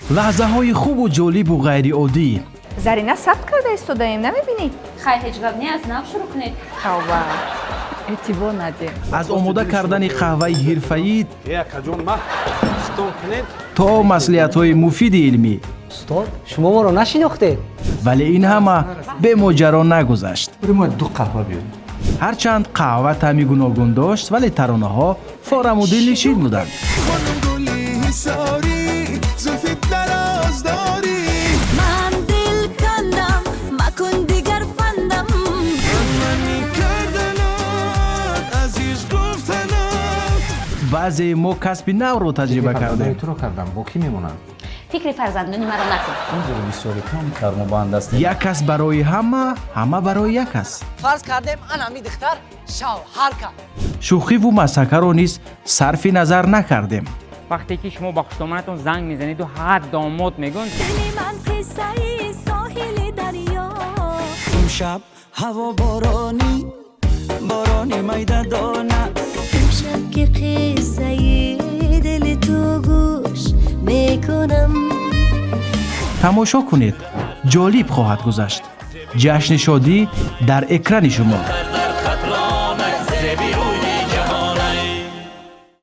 Лаҳзаҳои хубу ҷолибу ғайриоддӣ. Зарина, сабт карда истодаем, намебинӣ? Хай, ҳеҷ гап не, аз нав шурӯъ кунед. Тавба, эътибор надем. Аз омода кардани қаҳваи ҳирфаӣ Э, акаҷон, ма стон кунед. то маслиҳатҳои муфиди илмӣ. Устод, шумо моро нашинохтед? Вале ин ҳама бемоҷаро нагузашт. Мо ду қаҳва биёрем. Ҳарчанд қаҳва таъми гуногун дошт, вале таронаҳо фораму дилнишин буданд. Хонум гули ҳисорӣ, зулфи дароз дорӣ. Ман дил кандам, макун дигар фандам. Мани карданат, азиз гуфтанат. Баъзе мо касби навро таҷриба кардем. Туро кардам, бо кӣ мемонам? Фикри фарзандони маро накун. Узр, бисёри кам кармобанд ҳастем. Як кас барои ҳама, ҳама барои як кас. Фарз кардем, анами духтар шавҳар кард. Шӯхиву масхакаро низ сарфи назар накардем. Вақте ки шумо ба хушдоманатон занг мезанеду ҳа, домод мегӯн. Дили ман қиссаи соҳили дарё. Имшаб ҳаво боронӣ, борони майда дона. Имшаб ки қиссаи дили ту гӯш мекунам. Тамошо кунед, ҷолиб хоҳад гузашт. Ҷашни шодӣ дар экрани шумо. Дар хатлонак зеби.